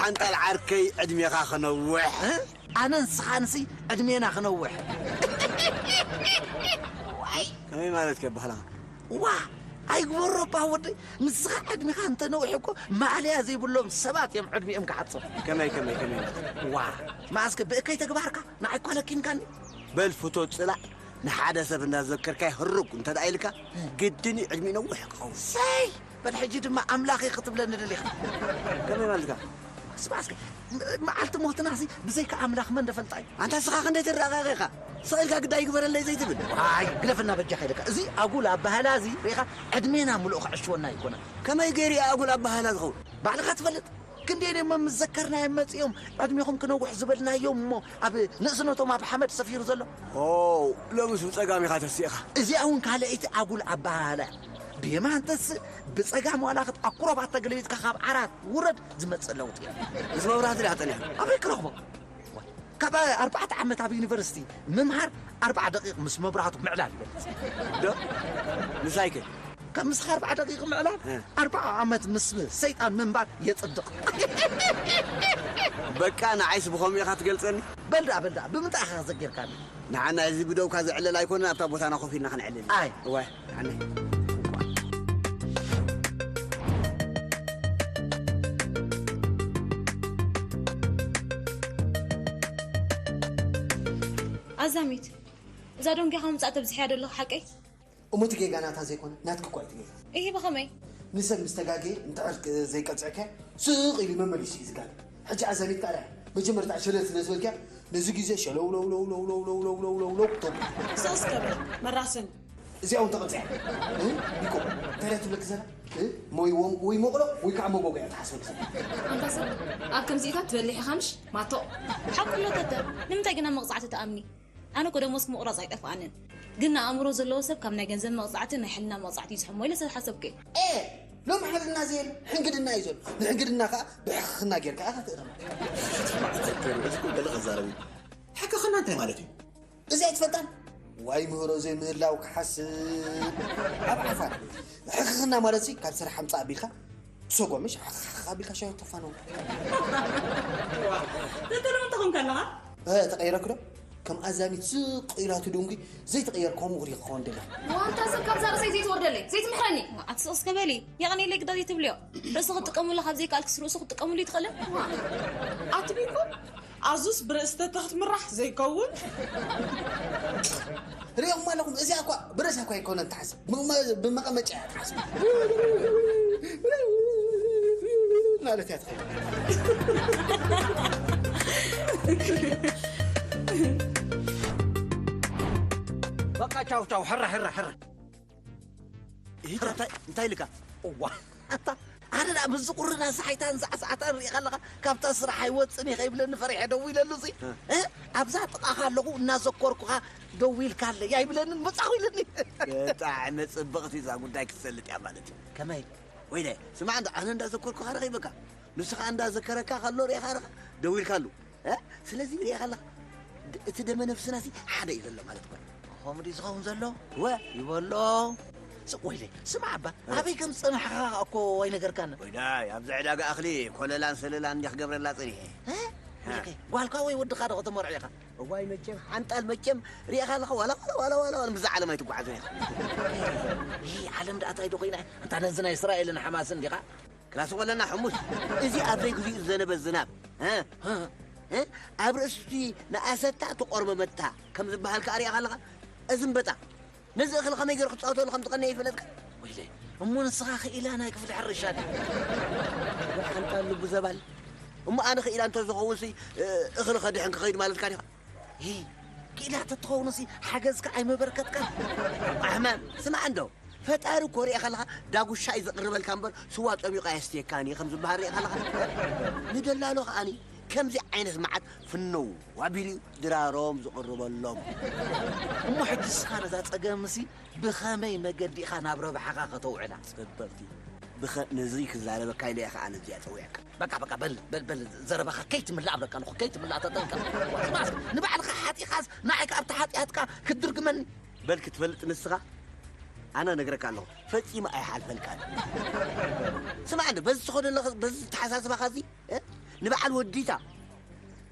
ኣንጣል ዓርከይ ዕድሜኻ ክነውሕ። ኣነ ንስኻንሲ ዕድሜና ክነውሕ። ዋይ! ከመይ ማለት ከበሃላ? ዋ! ኣይግበሮ እባ ወደይ፣ ንስኻ ዕድሜኻ እንተነውሕ እኮ ማእለያ ዘይብሎም ሰባት እዮም ዕድሜኦም ክሓጽር። ከመይ፣ ከመይ፣ ከመይ ማለት? ዋ! መኣስከ ብእከይ ተግባርካ ንዓይ እኳ ለኪምካኒ። በል ፍቶ ጽላእ፣ ንሓደ ሰብ እንዳዘከርካይ ህሩግ እንተ ደኣ ኢልካ፣ ግድን እዩ ዕድሚኡ ነዊሕ ክኸውን። ሰይ! በል ሕጂ ድማ ኣምላኸይ ክትብለኒ ደሊኻ። ከመይ ማለትካ? ስማዕ እስከ፣ ም-፣ መዓልቲ ሞትና ሲ ብዘይካ ኣምላኽ መን ደፈልጣ እዩ? ኣንታ ንስኻ ክንደይ ትረጋገ ኢኻ? ስቕ ኢልካ ግዳይ ግበረለይ ዘይትብል? ዋይ፣ ግደፈና በጃኻ ኢለካ። እዚ ኣጉል ኣበሃህላ እዚ ርኢኻ ዕድሜና ምሉእ ክዕሽወና ኣይኮነን። ከመይ ገይሩ እዩ ኣጉል ኣበሃህላ ዝኸውን? ባዕልኻ ትፈልጥ። ክንደይ ደሞ ምስ ዘከርናዮም መጺኦም ዕድሜኹም ክነውሕ ዝበልናዮም እሞ ኣብ ንእስነቶም ኣብ ሓመድ ሰፊሩ ዘሎ። ኦ፣ ሎምስ ብጸጋም ኢኻ ተሲእኻ። እዚኣ እውን ካልኣይቲ ኣጉል ኣበሃህላ እያ። ብየማን ተስእ፣ ብጸጋም ዋላ ክትኣኩረባት ተገለቢጥካ ካብ ዓራት ውረድ ዝመጽእ ለውጢ የለን። ምስ መብራህቲ ድኣ ጸኒሕካ? ኣበይ ክረኽቦ? ካብ ኣርባዕተ ዓመት ኣብ ዩኒቨርሲቲ ምምሃር ኣርብዓ ደቂቕ ምስ መብራህቱ ምዕላል ይበልጽ። ዶ? ምሳይከ? ካብ ምሳኻ ኣርብዓ ደቂቕ ምዕላል እ። ኣርብዓ ዓመት ምስ ሰይጣን ምንባር የጽድቕ። በቃ ንዓይስ ብኸምኡ ኢኻ ትገልጸኒ? በል ደኣ፣ በል ደኣ፣ ብምንታይ ኢኻ ዘጊርካኒ? ንዓና እዚ ብደውካ ዝዕለል ኣይኮነን፣ ኣብታ ቦታና ኮፍ ኢልና ክንዕልል ኢና። ኣይ። እወ፣ ንዓና። ኣዛሚት፣ እዛ ደንጊኻ ምምጻእ ተብዝሕያ ዶ ኣለኻ ሓቀይ? እሞ እቲ ጌጋ ናታ ዘይኮነ ናትኪ እኳ እዩ እቲ ጌጋ። እሂ፣ ብኸመይ? ንሰብ ምስ ተጋገየ እንድሕር ዘይቀጽዕክያ ስቕ ኢሉ መመሊሱ እዩ ዝጋገ። ሕጂ ኣዛሚትካ ርኣያ። መጀመርታ ሸለል ስለ ዝበልክያ ነዚ ግዜ ሸለውለውለውለውለውለውለውለው ተብል። ስቕ እስከ በል መራስን። እዚኣ እውን ተቐጽያ። እ? ቢቆ፣ እንታይ ደኣ ትብለኪ ዘላ? እ? ሞይ ወም-፣ ወይ ሞቕሎ ወይ ከዓ መጎጎ እያ ትሓስበኪ ዘላ። ኣንታ ሰብ፣ ኣብ ከምዚኢታት ትበልሕ ኢኻ ምሽ? ማቶ። ሓቁ ኣሎ ተተ፣ ንምንታይ ግና መቕጻዕቲ ትኣምኒ? ኣነ እኮ ደሞዝኪ ምቑራጽ ኣይጠፍኣንን። ግን ንኣእምሮ ዘለዎ ሰብ ካብ ናይ ገንዘብ መቕጻዕቲ ናይ ሕልና መቕጻዕቲ እዩ ዝሕሞ ኢለ ስለ ዝሓሰብኩ እየ። ኤ! ሎም ሕልና ዘየለ ሕንግድና እዩ ዘሎ። ንሕንግድና ከኣ ብሕክኽና ጌርካ ኢኻ ትእረም። ስማዕ፣ ተተ፣ እዚ እኮ ገለ ክዛረብ እዩ። ሕክኽና እንታይ ማለት እዩ? እዚ ኣይትፈልጣን? ዋይ ምህሮ ዘይምህላው ክሓስብ። ኣብ ዓፋር ሕክኽና ማለት ሲ ካብ ስራሕ ኣምጻእ ኣቢልካ ትሰጎምሽ ሓኻኻ ኣቢልካ ሻሂ ተፋነው። ተተለውን ተኾንካ ኣለኻ? እ፣ ተቐይረክ ዶ? ከም ኣዛሚት ስቕ ኢላቱ ደንጉ ዘይተቐየር ከምኡ ክሪኽ ክኸውን ደለ። ዋንታ ሰብ ካብዛ ርእሰይ ዘይትወርደለይ፣ ዘይትምሕረኒ። ኣቲ ስቕ እስከ በሊ፣ የቐንየለይ ግዳ ዘይትብልዮ። ርእሲ ክትጥቀሙሉ ካብ ዘይከኣልክስ ርእሱ ክትጥቀሙሉ ይትኽእልን? ኣቲ ቢንጎ፣ ኣዙስ ብርእሲ ተተኽትምራሕ ዘይከውን። ሪኦም ኣለኹም፣ እዚኣ እኳ ብርእሳ እኳ ኣይኮነን ትሓስብ፣ ብመ-፣ ብመቐመጫ እያ ትሓስብ። ማለት እያ ትኸውን። በቃ ቻው ቻው፣ ሕራ፣ ሕራ፣ ሕራ። ይታ እንታይ፣ እንታይ ኢልካ? እዋ፣ ኣታ፣ ኣነ ደኣ ምስዚ ቁርና ሰሓይታን ሳዕሳዕታን ሪኢኻ ኣለኻ፣ ካብታ ስራሕ ኣይወጽእን እየ ከይብለኒ ፈሪሐ ደው ኢለሉ እዚ። እ? እ? ኣብዛ ጥቓኻ ኣለኹ እናዘከርኩኻ ደው ኢልካለይ ኣይብለንን መጻኹ ኢልኒ። ብጣዕሚ ጽብቕቲ እዛ ጉዳይ ክትሰልጥ እያ ማለት እዩ። ከመይ? ወይለ፣ ስማዕ እንዶ፣ ኣነ እንዳዘከርኩኻ ረኺበካ፣ ንሱ ኸኣ እንዳዘከረካ ከሎ ሪኢኻ ረኻ ደው ኢልካሉ። እ? ስለዚ ሪኢኻ ኣለኻ፣ ድ-፣ እቲ ደመ ነፍስና ሲ ሓደ እዩ ዘሎ ማለት እኮ እዩ። ከምኡ ድዩ ዝኸውን ዘሎ? እወ። ይበሎ። ስ-፣ ወይለ፣ ስማዕ እባ፣ እ። ኣበይ ከም ዝጸናሕኻ እኮ ኣይነገርካን። ወይዳይ፣ ኣብዚ ዕዳጋ እኽሊ ኮለላን ሰለላን እንዲያ ክገብረላ ጸኒሐ። እ? እ። ወይለከ፣ ጓልካ ወይ ወድኻ ዶ ከተመርዖ ኢኻ? እዋይ፣ መቸም ሓንጣል፣ መቸም ሪኢኻ ኣለኻ፣ ዋላ፣ ዋላ፣ ዋላ፣ ዋላ፣ ዋላ፣ ምስዛ ዓለም ኣይትጓዓዝን ኢኻ። ይህ ዓለም ደኣ እንታይ ዶ ኮይና? ኣንታ ነዚ ናይ እስራኤልን ሓማስን ዲኻ? ክላስ ወለና ሕሙስ፣ እዚ ኣብ ዘይግዚኡ ዝዘነበ ዝናብ፣ እ? እ? እ? ኣብ ርእሲ ንኣሰታ ተቖርመመታ ከም ዝበሃል ከኣ ሪኢኻ ኣለኻ? እዚ እምበጣ፣ ነዚ እኽሊ ከመይ ገይሩ ክጻወተሉ ከም ዝቐነየ ይፈለጥካ? ወይለ፣ እሞ ንስኻ ክኢላ ናይ ክፍሊ ሕርሻ ዲኻ? ሓንጣል ልቡ ዘባል። እሞ ኣነ ክኢላ እንተ ዝኸውንሲ፣ እ፣ እኽሊ ከድሕን ክኸይድ ማለትካ ዲኻ? ሂ፣ ክኢላ ተትኸውንሲ ሓገዝካ ኣይመበርከትካን። ኣሕማም፣ ስማዕ እንዶ፣ ፈጣሪ እኮ ሪኢኻ ኣለኻ፣ ዳጉሻ እዩ ዘቕርበልካ እምበር፣ ስዋ ጸሚቑ ኣየስትየካን እዩ ከም ዝበሃል ሪኢኻ ኣለኻ። ንደላሎ ከኣኒ፣ ከምዚ ዓይነት መዓት ፍነው ኣቢሉ እዩ ድራሮም ዝቕርበሎም። እሞ ሕጂ ንስኻ ነዛ ጸገምሲ ብኸመይ መገዲ ኢኻ ናብ ረብሓኻ ከተውዕላ? ጽብቕቲ። ብኸ-፣ ነዚ ክዛረበካ ኢለ እየ ከኣ ነዚኣ ጸዊዐካ። በቃ፣ በቃ፣ በል፣ በል፣ በል፣ ዘረባኻ ከይትምላእ እብለካ ኣለኹ፣ ከይትምላእ ተጠንቀቕ። ዋስማስ፣ ንባዕልኻ ሓጢኻስ ንዓይ ከኣ ኣብቲ ሓጢኣትካ ክትድርግመኒ? በል ክትፈልጥ ንስኻ፣ ኣነ እነግረካ ኣለኹ፣ ፈጺሙ ኣይሓልፈልካን። ስማዕ እንዶ፣ በዚ ትኸዶ ኣለኻ፣ በዚ ተሓሳስባኻ እዚ፣ እ? ንበዓል ወዲታ፣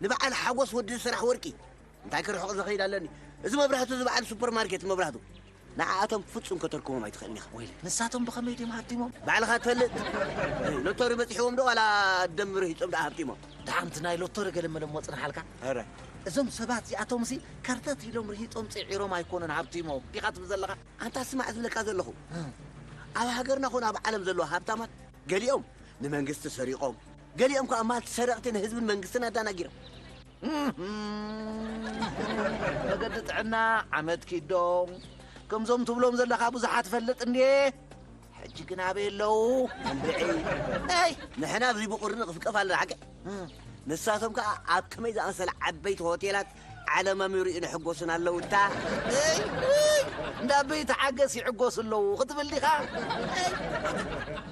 ንበዓል ሓጎስ ወዲ ስራሕ ወርቂ። እንታይ ክርሕቕ ዝኸይድ ኣለኒ? እዚ መብራህቱ፣ እዚ በዓል ሱፐርማርኬት መብራህቱ፣ ንዓኣቶም ፍጹም ከተርክቦም ኣይትኽእልን ኢኻ። ወይለ፣ ንሳቶም ብኸመይ ድዮም ሃብቲሞም? ባዕልኻ ትፈልጥ። ሎቶሪ በጺሕዎም ዶ ዋላ ደም ርሂጾም ደኣ ሃብቲሞም? ደሓምቲ ናይ ሎቶሪ ገለ መለሞ ጽንሓልካ? ኧረ። እዞም ሰባት እዚኣቶም ሲ ከርተት ኢሎም ርሂጦም ጽዒሮም ኣይኮኑን ሃብቲሞም። ዲኻ ትብል ዘለኻ? ኣንታ ስማዕ ዝብለካ ዘለኹ። እ። ኣብ ሃገርና ኾነ ኣብ ዓለም ዘለዉ ሃብታማት ገሊኦም ንመንግስቲ ሰሪቖም፣ ገሊኦም ከኣ ማልቲ ሰረቕቲ ንህዝብን መንግስትን ኣዳናጊሮም። እህም። መገዲ ጥዕና ዓመት ኪዶ። ከምዞም ትብሎም ዘለኻ ብዙሓት ፈልጥ እንድየ። ሕጂ ግን ኣበይ ኣለዉ? እንድዒ። ኣይ፣ ንሕና ኣብዚ ብቑርኒ ክፍቀፍ ኣለና፣ ሓቂ። እም። ንሳቶም ከኣ ኣብ ከመይ ዝኣመሰለ ዓበይቲ ሆቴላት ዓለማም ይርእዩን ይሕጎሱን ኣለዉ እታ። እይ፣ እይ፣ እንዳ ኣበይቲ ሓገስ ይሕጎሱ ኣለዉ ክትብል ዲኻ? እይ፣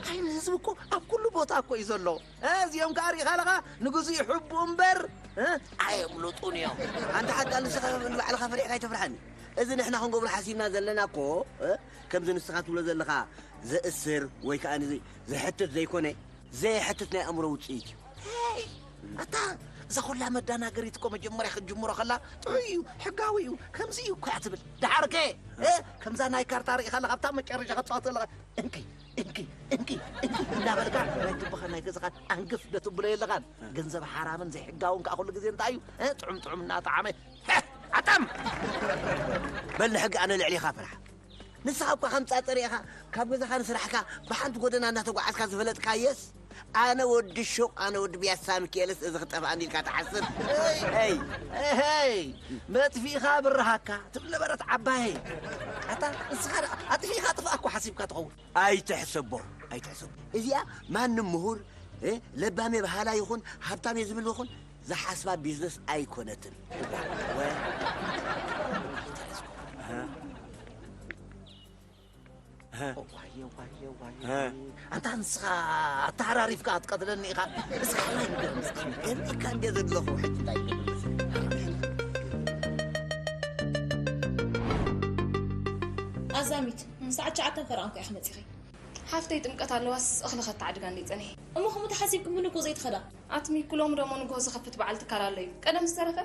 ዓይኒ ህዝቢ እኮ ኣብ ኩሉ ቦታ እኮ እዩ ዘሎ። እ፣ እዚኦም ከኣ ርኢኻ ኣለኻ ንግዙእ ይሕብኡ እምበር፣ እ፣ ኣየምልጡን እዮም። ኣንታ ሓቃ ንስኻ ንባዕልኻ ፈሪሕካ ኣይተፍርሓኒ። እዚ ንሕና ክንገብሮ ሓሲብና ዘለና እኮ፣ እ፣ ከምዚ ንስኻ ትብሎ ዘለኻ ዘእስር ወይ ከኣ ንዚ ዘሕትት ዘይኮነ፣ ዘየሕትት ናይ ኣእምሮ ውጽኢት እዩ። ሄይ! ኣታ እዛ ኹላ መዳናገሪት እኮ መጀመርያ ክትጅምሮ ከላ ጥዑይ እዩ፣ ሕጋዊ እዩ፣ ከምዚ እዩ እኮ እያ ትብል። ደሓርከ እ፣ ከምዛ ናይ ካርታ ርኢኻ ኣለኻ ኣብታ መጨረሻ ክትጻወት ዘለኻ እንኪ እንኪ እንኪ እንኪ እንዳበልካ ናይ ቱቦኻን ናይ ገዛኻን ኣንግፍ ደትብሎ የለኻን። ገንዘብ ሓራምን ዘይሕጋውን ከኣ ኩሉ ግዜ እንታይ እዩ እ፣ ጥዑም ጥዑም እናጠዓመ ሀ፣ ኣጣም! በል ንሕጊ ኣነ ልዕሌኻ ፍርሓ። ንስኻ እኳ ከም ጻጸር ኢኻ፣ ካብ ገዛኻ ንስራሕካ ብሓንቲ ጎደና እናተጓዓዝካ ዝፈለጥካየስ፣ ኣነ ወዲ ሹቕ፣ ኣነ ወዲ ቢያሳ ሚካኤልስ እዚ ክጠፍኣኒ ኢልካ ትሓስብ? እይ! እይ! እይ! መጥፊእኻ ብርሃካ ትብል ነበረት ዓባየይ። ኣታ ንስኻ ደኣ ኣጥፊእኻ ጥፍኣ እኮ ሓሲብካ ትኸውን። ኣይትሕሰቦ፣ ኣይትሕሰቦ። እዚኣ ማንም ምሁር፣ እ፣ ለባሜ በሃላይ ይኹን ሃብታሜ ዝብል ይኹን ዝሓስባ ቢዝነስ ኣይኮነትን። እዋ፣ ወ-፣ ዋየ፣ ዋየ፣ ዋየ። እ። ኣንታ ንስኻ ኣተሃራሪፍካ ክትቀትለኒ ኢኻ። እስኻ ሓላይ ንገር፣ እስኻ። ገሊእካ እንደ ዘለኹ ሕጂ እንታይ ይገብር መሰለካ? ኣዛሚት፣ ሰዓት ትሽዓተ ፈረቓ እኮ ኢኺ መጺኺ። ሓፍተይ ጥምቀት ኣለዋስ እኽሊ ከተዓድጋ እንዲ ጸኒሐ። እሞ ከምኡ ተሓሲብኪ ብንግሆ ዘይትኸዳ? ኣትሚ፣ ኩሎም ደሞ ንግሆ ዝኸፍት በዓል ትካል ኣሎ እዩ። ቀደም ዝተረፈ፣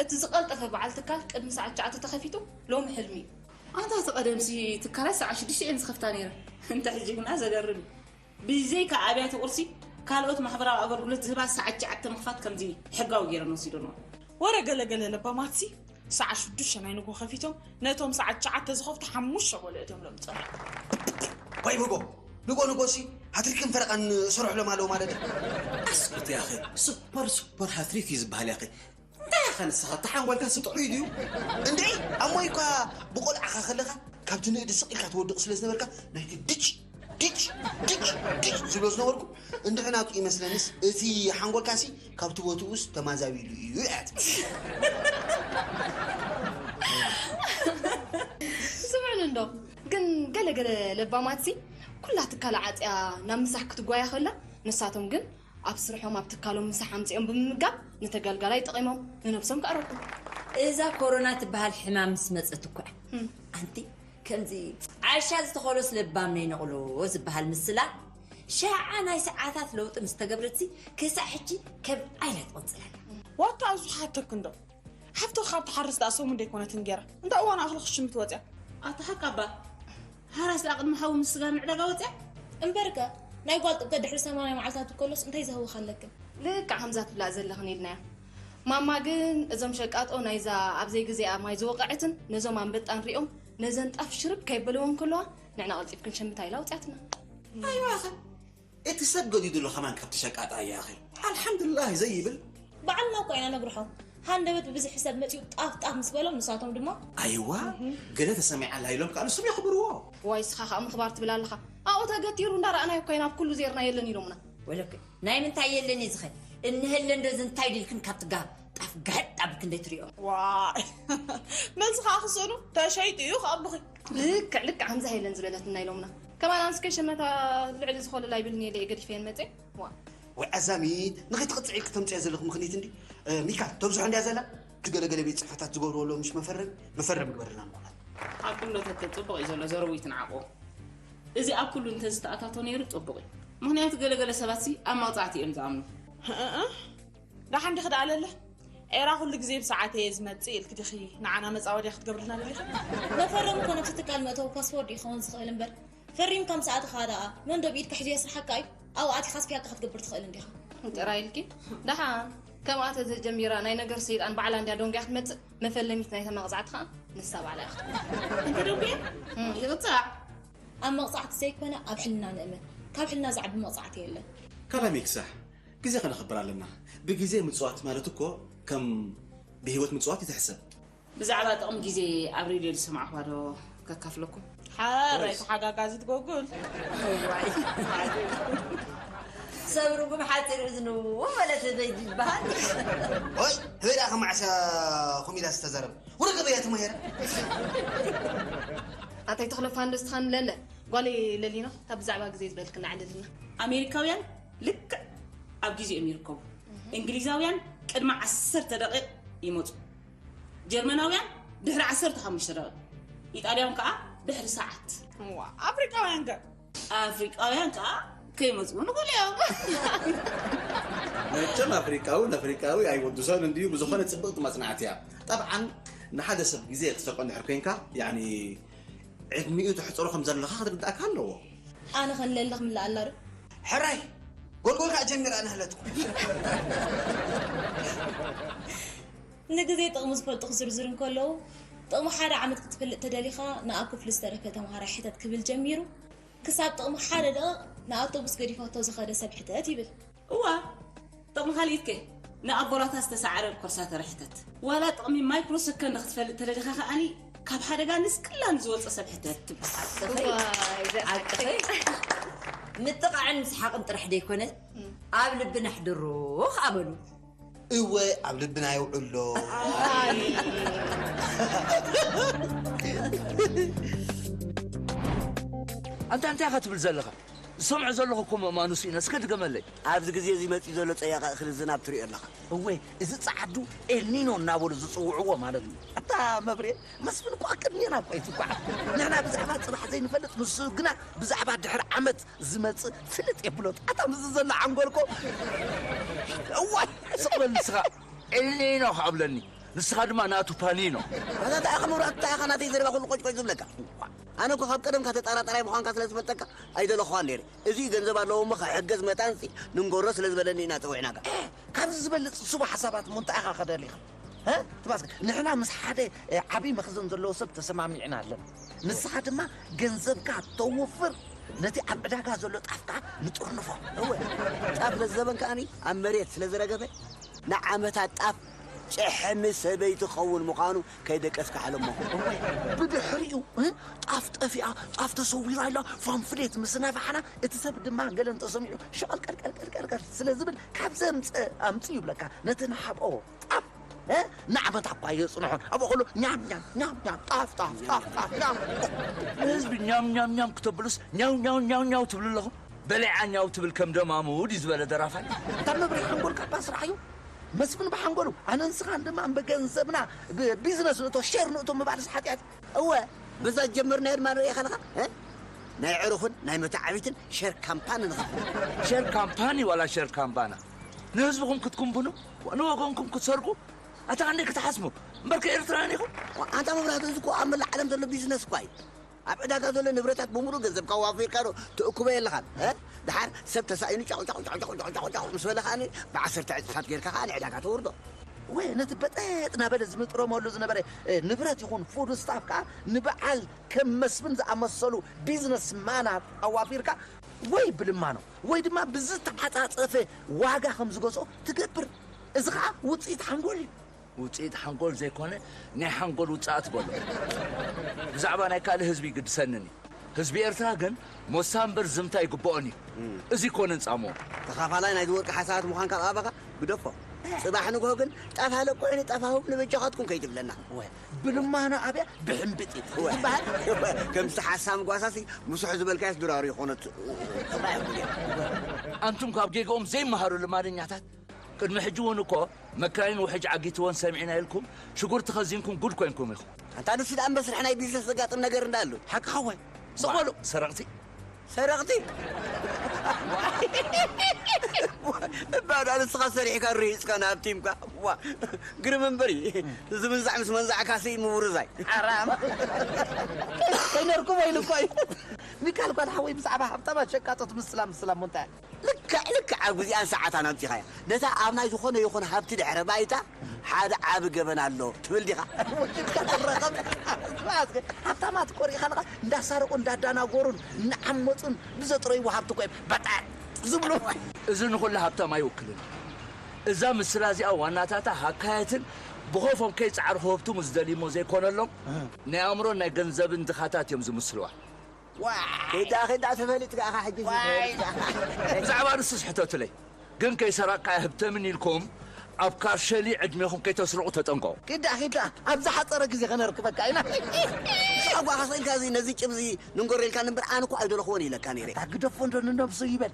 እቲ ዝቐልጠፈ በዓል ትካል ቅድሚ ሰዓት ትሽዓተ ተኸፊቱ ሎሚ ሕልሚ እዩ። ኣንታ እቲ ቀደምሲ ትካላት ሰዓት ሽዱሽተ እየን ዝኸፍታ ነይረን። እንተ ሕጂ ግና ዘገርም እዩ። ብዘይካ ኣብያተ ቁርሲ፣ ካልኦት ማሕበራዊ ኣገልግሎት ዝህባ ሰዓት ትሽዓተ ምኽፋት ከምዚ ሕጋዊ ገይረን ወሲደንኦ። ወረ ገለ ገለ ለባማትሲ ሰዓት ሽዱሽተ ናይ ንግሆ ከፊቶም ነቶም ሰዓት ትሽዓተ ዝኸፍቱ ሓሙሽተ ቆልዑ እቶም ሎም ጸንሑ። ወይ ንጎ፣ ንጎ ንጎ ሲ ሃትሪክን ፈረቓን እሰርሕሎም ኣለዉ ማለት እዩ። ኣስኩት ያኺ፣ ሱፐር ሱፐር ሃትሪክ እዩ ዝበሃል ያኺ። እንታይ ኢኻ ንስኻ? እቲ ሓንጎልካ ስጥዑይ ድዩ? እንድዒ፣ ኣሞይ እኳ ብቆልዓኻ ከለኻ ካብቲ ንእዲ ስቕ ኢልካ ትወድቕ ስለ ዝነበርካ ናይቲ ድጭ ድጭ ድጭ ድጭ ዝብሎ ዝነበርኩ እንድዒ ናቱ ይመስለንስ እቲ ሓንጎልካሲ ካብቲ ቦትኡስ ተማዛቢሉ እዩ እያ ትብል። ስምዑኒ እንዶ፣ ግን ገለ ገለ ለባማትሲ ኩላ ትካል ዓጽያ ናብ ምሳሕ ክትጓየ ከላ፣ ንሳቶም ግን ኣብ ስርሖም ኣብ ትካሎም ምሳሕ ኣምጺኦም ብምምጋብ ንተገልጋላይ ጠቒሞም ንነብሶም ከኣ ረብሑ። እዛ ኮሮና ትበሃል ሕማም ምስ መጸት እኮ እያ። እም። ኣንቲ ከምዚ ዓሻ ዝተኸሎስ ለባም ነይነቕሎ ዝበሃል ምስላ ሻዓ ናይ ሰዓታት ለውጢ ምስ ተገብረትሲ ክሳዕ ሕጂ ከም ዓይላ ትቕጽል ኣላ። ዋታ ኣዙ ሓተክ እንዶ ሓፍቶ ካብ ትሓርስ ደኣ ሰሙን ደይኮነትን ገይራ እንዳ እዋን ኣኽሊ ክሽምት ወፅያ። ኣታ ሓቃባ ሓራስ ደኣ ቅድሚ ሓዊ ምስ ስጋ ንዕዳጋ ወፅያ። እምበርከ ናይ ጓል ጥምቀት ድሕሪ ሰማንያ መዓልታት ከሎስ እንታይ ዝህውኽ ኣለክን? ልክዕ ከምዛ ትብላ ዘለኽን ኢልናያ። ማማ ግን እዞም ሸቃጦ ናይዛ ኣብ ዘይግዜኣ ማይ ዝወቐዐትን ነዞም ኣንበጣ ንሪኦም ነዘን ጣፍ ሽርብ ከይበልወን ከለዋ ንዕና ቀልጢፍክን ሸምታ ኢላ ኣውፅያትና። ኣይዋ ኣኸ እቲ ሰብ ገዲዱ ኣሎ ከማን ካብቲ ሸቃጣ እያ ኣኸ ኣልሓምዱላህ ዘይብል። ባዕልና እኮ ኢና ነግርሖም። ሃንደበት ብብዝሒ ሰብ መፂኡ ጣፍ ጣፍ ምስ በሎም ንሳቶም ድማ ኣይዋ ገለ ተሰሚዓ ኣላ ኢሎም ከዓ ንሶም የኽብርዎ። ዋይ ስኻ ከዓ ምኽባር ትብል ኣለኻ። ኣብኡ ተገቲሩ እንዳረኣናዮ እኮ ኢና ኣብ ኩሉ ዜርና የለን ኢሎምና። ወለክ ናይ ምንታይ የለን እዩ ዝኸ እንሀለን ዶ ዝንታይ ድልክን ካብቲ ጋብ ጣፍ ጋድ ኣብ ክንደይ ትሪኦ። ዋይ መልሲ ከዓ ክስእኑ ተሸይጡ እዩ ክኣብሉኺ። ልክዕ ልክዕ ከምዛ ሄለን ዝበለትና ኢሎምና። ከማን ኣንስከ ሸመታ ልዕሊ ዝኾለላ ይብልኒ ኢለ እየ ገዲፈየን መፅየ። ዋ። ወይ ኣዛሚት ንኸይትቕፅዒ ክተምፅያ ዘለኹ ምኽንያት እንዲ ሚካ ተብዝሖ እንድያ ዘላ እቲ ገለገለ ቤት ፅሕፈታት ዝገብርዎ ኣሎ ምሽ መፈረም መፈረም ግበርልና ምኾናት። ኣብ ኩነተተ ፅቡቕ እዩ ዘሎ ዘረዊት ንዓቑ። እዚ ኣብ ኩሉ እንተዝተኣታቶ ነይሩ ፅቡቕ እዩ። ምኽንያቱ ገለገለ ሰባትሲ ኣብ መቕፃዕቲ እዮም ዝኣምኑ። እእ፣ ደሓን ዲኺ ደኣ ለለ? ኤራ ኩሉ ግዜ ብሰዓት እየ ዝመጽእ ኢልኪ ዲኺ ንዓና መጻወድያ ክትገብርልና ደሊኺ? መፈረሚ እኮ ነብቲ ትካል መእተዊ ፓስፖርት ይኸውን ዝኽእል እምበር፣ ፈሪምካ ምስ ኣተኻ ደኣ መን ዶ ብኢድካ ሒዙ የስርሓካ እዩ? ኣብኡ ኣቲኻስ ፒያካ ክትገብር ትኽእል እንዲኻ። ጥራይ ኢልኪ? ደሓን ከምኣ ተዘጀሚራ ናይ ነገር ሰይጣን ባዕላ እንድያ ደንጉያ ክትመጽእ፣ መፈለሚት ናይታ መቕጻዕቲ ኸኣ ንሳ ባዕላ እያ ክትኮን። እንተ ደንጉያ? እም፣ ይቕጻዕ። ኣብ መቕጻዕቲ ዘይኮነ ኣብ ሕልና ንእመን። ካብ ሕልና ዝዓቢ መቕጻዕቲ የለን። ካላሚ ክሳሕ ግዜ ከነኽብር ኣለና። ብግዜ ምጽዋት ማለት እኮ ከም ብህይወት ምጽዋት እዩ ዝሕሰብ። ብዛዕባ ጥቕሚ ግዜ ኣብ ሬድዮ ዝሰማዕኹዋ ዶ ከካፍለኩም? ሓራይ ተሓጋጋዚት ጎጉል። እዋይ። ሰብ ርጉም ሓፂር እዝኑ ማለት በይድ ይበሃል። ኦይ፣ ህበይ ደኣ ከማዕሳ ኹም ኢላ ዝተዛረብ። ወረ ገበያ ትመሄረ። ኣታይ ተኽለ ፋንደስ ትኻን ለለ። ጓለይ ለሊኖ፣ ካብ ብዛዕባ ግዜ ዝበልክና ዕልልና። ኣሜሪካውያን ልክዕ ኣብ ግዜኦም ይርከቡ። እንግሊዛውያን ቅድሚ ዓሰርተ ደቂቕ ይመጹ። ጀርመናውያን ድሕሪ ዓሰርተ ሓሙሽተ ደቂቕ። ኢጣልያውን ከኣ ድሕሪ ሰዓት። እዋ፣ ኣፍሪቃውያን ከ? ኣፍሪቃውያን ከኣ ከይመጽኡ ንኽእሉ እዮም። መቸም ኣፍሪቃዊ ንኣፍሪቃዊ ኣይወድሶን እንድዩ፣ ብዝኾነ ጽብቕቲ መጽናዕቲ እያ። ጠብዓን ንሓደ ሰብ ግዜ ትሰርቆ እንድሕር ኮይንካ፣ ያኒ ዕድሚኡ ተሕጽሮ ከም ዘለኻ ክትርድኣካ ኣለዎ። ኣነ ኸ ንለሊ ክምልኣላ ዶ? ሕራይ! ጎልጎል ከኣ ጀሚራ ንህለትኩ። ንግዜ ጥቕሚ ዝፈልጡ ክዝርዝሩ እንከለዉ፣ ጥቕሚ ሓደ ዓመት ክትፈልጥ ተደሊኻ፣ ንኣብ ክፍሊ ዝተረፈ ተምሃራይ ሕተት ክብል ጀሚሩ፣ ክሳብ ጥቕሚ ሓደ ደቒቕ ንኣውቶቡስ ገዲፋቶ ዝኸደ ሰብ ሕተት ይብል። እዋ፣ ጥቕሚ ካልኢት ከ? ንኣቦላታ ዝተሰዓረ ኮርሳተር ሕተት። ዋላ ጥቕሚ ማይክሮ ሰከንድ ክትፈልጥ ተደሊኻ ከኣኒ፣ ካብ ሓደጋ ንስቅላ ንዝወፀ ሰብ ሕተት ትብል። ኣሰይ፣ ኣሰይ። ምጥቓዕን ምስሓቕን ጥራሕ ደይኮነ፣ ኣብ ልብና ኣሕድሮ ከኣ በሉ። እወ፣ ኣብ ልብና የውዕሎ። ኣይ። ኣንታ እንታይ ኢኻ ትብል ዘለኻ? ዝሰምዖ ዘለኹ እኮ መማኑስ እዩ። እስከ ድገመለይ። ኣብዚ ግዜ እዚ መጺኡ ዘሎ ጸያቒ እኽሊ ዝናብ ትርእዮ ኣለኻ። እወ፣ እዚ ጸዓዱ ኤልኒኖ እናበሉ ዝጽውዕዎ ማለት እዩ። ኣታ መብሬ፣ መስፍን እኮ ኣብ ቅድሜና እኮ እዩ ዝጓዓዝ። ንሕና ብዛዕባ ጽባሕ ዘይንፈልጥ፣ ንሱ ግና ብዛዕባ ድሕሪ ዓመት ዝመጽእ ፍልጥ የብሎን። ኣታ ምስዚ ዘሎ ሓንጎል እኮ፣ እዋይ፣ ስቕ በል ንስኻ። ኤልኒኖ ክኣብለኒ፣ ንስኻ ድማ ናቱ ፓኒኖ። ኣታ እንታይ ኢኻ መብራህቱ፣ እንታይ ኢኻ ናተይ ዘረባ ኩሉ ቆጭቆጭ ዝብለካ? ኣነ እኮ ካብ ቀደምካ ተጠራጣራይ ምዃንካ ስለ ዝፈልጠካ ኣይደለኹኻን ነይረ። እዚ ገንዘብ ኣለዎ እሞ ክሕገዝ መታንሲ ንንገሮ ስለ ዝበለኒ ኢና ጸዊዕናካ። ካብዚ ዝበልጽ ስቡ ሓሳባት እሞ እንታይ ኢኻ ከደሊኻ? እ? ትባስከ፣ ንሕና ምስ ሓደ፣ እ፣ ዓብዪ መኽዘን ዘለዎ ሰብ ተሰማሚዕና ኣለና። ንስኻ ድማ ገንዘብካ ተውፍር፣ ነቲ ኣብ ዕዳጋ ዘሎ ጣፍ ከኣ ንጥርንፎ። እወ፣ ጣፍ ለዘበን ከኣኒ ኣብ መሬት ስለ ዝረገፈ፣ ንዓመታት ጣፍ ጭሕሚ ሰበይቲ ክኸውን ምዃኑ ከይደቀስካ ሕለሞ። እወ፣ ብድሕሪኡ፣ እ፣ ጣፍ ጠፊኣ፣ ጣፍ ተሰዊራ ኢላ ፋምፍሌት ምስ ነፋሕና፣ እቲ ሰብ ድማ ገለ እንተሰሚዑ ሸቐል ቀልቀል ቀልቀል ስለ ዝብል፣ ካብ ዘምጽእ ኣምጽእ ይብለካ፣ ነቲ ንሓብኦ ጣፍ፣ እ፣ ንዓመት እኳ የጽንሖን። ኣብኡ ከሎ ኛም፣ ኛም፣ ኛም፣ ኛም፣ ጣፍ፣ ጣፍ፣ ጣፍ፣ ጣፍ፣ ኛም። ንህዝቢ ኛም፣ ኛም፣ ኛም ክተብሉስ ኛው፣ ኛው፣ ኛው፣ ኛው ትብሉ ኣለኹም? በሊዓ ኛው ትብል ከም ደማሙ ድዩ ዝበለ ደራፋይ? እታ መብርሂ ሓንጎልካ እባ ስርሓዮ። መስፍን ብሓንጎሉ፣ ኣነ ንስኻን ድማ ብገንዘብና፣ ብቢዝነስ ንእቶ፣ ሼር ንእቶ ምባልስ ሓጢኣት? እወ፣ በዛ ጀመርናዮ ድማ ንርእየኻ ኣለኻ፣ እ? ናይ ዕሩኽን ናይ መተዓቢትን ሸር ካምፓኒ ንኸፍት። ሸር ካምፓኒ ዋላ ሸር ካምባና? ንህዝብኹም ክትኩንብኑ፣ ንወገንኩም ክትሰርቁ፣ ኣታ ክንደይ ክትሓስቡ? እምበርከ ኤርትራውያን ኢኹም። ኣንታ መብራህቱ፣ እዚ እኮ ኣብ መላእ ዓለም ዘሎ ቢዝነስ እኳ እዩ። ኣብ ዕዳጋ ዘሎ ንብረታት ብምሉእ ገንዘብካ ዋፊርካ ዶ ትእክቦ የለኻን፣ እ? ደሓር ሰብ ተሳኢኑ ጫቑ፣ ጫቑ፣ ጫቑ ምስ በለ ከኣ ብዓሰርተ ዕጽፍታት ጌርካ ከኣ ንዕዳጋ ተውርዶ። ወይ ነቲ በጠጥ እናበለ ዝምጥረመሉ ዝነበረ፣ እ፣ ንብረት ይኹን ፉድ ስታፍ ከኣ ንበዓል ከም መስፍን ዝኣመሰሉ ቢዝነስ ማናት ኣዋፊርካ ወይ ብልማኖ ወይ ድማ ብዝተዓጻጸፈ ዋጋ ከም ዝገዝኦ ትገብር። እዚ ኸኣ ውጽኢት ሓንጎል እዩ። ውጽኢት ሓንጎል ዘይኮነ ናይ ሓንጎል ውጽኣት በሎ። ብዛዕባ ናይ ካልእ ህዝቢ ይግድሰንን እዩ። ህዝቢ ኤርትራ ግን ሞሳ እምበር ዝምታ ይግብኦን እዩ። እም። እዚ ይኮነን ጻምኡ። ተኻፋላይ ናይዚ ወርቂ ሓሳባት ምዃንካ ኣብ ኣባኻ ግደፎ። ጽባሕ ንግሆ ግን ጠፋ ለቁዕኒ ጠፋ ሁብኒ በጃኻትኩም ከይትብለና። ወ-፣ ብልማኖ ኣብያ ብሕምብጢ እወ። ይበሃል። ከምዚ ሓሳም ጓሳሲ ምስሑ ዝበልካዮስ ድራሩ ይኾነት። ጽባሕ ይኹን። ኣንቱም ካብ ጌግኦም ዘይመሃሩ ልማደኛታት፣ ቅድሚ ሕጂ እውን እኮ መካይን ውሕጅ ዓጊትወን ሰሚዕና ኢልኩም ሽጉርቲ ከዚንኩም ጉድ ኮንኩም ኢኹም። ኣንታ ንሱ ደኣ መስርሕ ናይ ቢዝነስ ዘጋጥም ነገር እንዳሉ። ሓቅኻ ወይ? ስቕ በሉ። ሰረቕቲ። ሰረቕቲ? እባ ዳ ንስኻ ሰሪሕካ ርሂፅካ ንሃብቲምካ። ዋ፣ ግርም እምበር እዩ። እዚ ምንዛዕ ምስ መንዛዕካ ስኢ ምውርዛይ። ሓራም። ከይነርኩም ወይ ልኮይ። ሚካል ጓል ሓወይ ብዛዕባ ሃብታማት ሸቃጦት ምስላ ምስላ እሞ እንታይ? ልክዕ ልክዕ ኣብ ግዜኣን ሰዓታን ኣምፂኻያ። ነታ ኣብ ናይ ዝኾነ ይኹን ሃብቲ ድሕረ ባይታ ሓደ ዓቢ ገበን ኣሎ ትብል ዲኻ? ወኪልካ ትረኸብ። ሃብታማት እኮ ርኢኻ ኣለኻ፣ እንዳሳረቁ እንዳዳናጎሩን እናዓመፁን ብዘጥረይዎ ሃብቲ እኮ እዮም በጣጥ ዝብሉ። እዚ ንኹሉ ሃብታም ኣይውክልን። እዛ ምስላ እዚኣ ዋናታታ ሃካየትን ብኾፎም ከይፀዓርኹ ሃብትሙ ዝደልይሞ ዘይኮነሎም ናይ ኣእምሮን ናይ ገንዘብን ድኻታት እዮም ዝምስልዋ። ኪዳ ኪዳ ተፈሊጥካ ኢኻ ሕጂ። ብዛዕባ ንሱስ ሕተቱለይ። ግን ከይሰራቕካ ኣይህብተምን ኢልኩም ኣብ ካርሸሊ ዕድሜኹም ከይተስርቑ ተጠንቀቑ። ኪዳ ኪዳ፣ ኣብ ዝሓጸረ ግዜ ከነርክበካ ኢና። ኣጓ ከሰልካ እዚ ነዚ ጭብ እዚ ንንጎሬልካ ንበር ኣነ እኮ ኣይደለኽዎን ኢለካ ነይረ። ኣታ ግደፎ እንዶ ንነብሱ ይበል።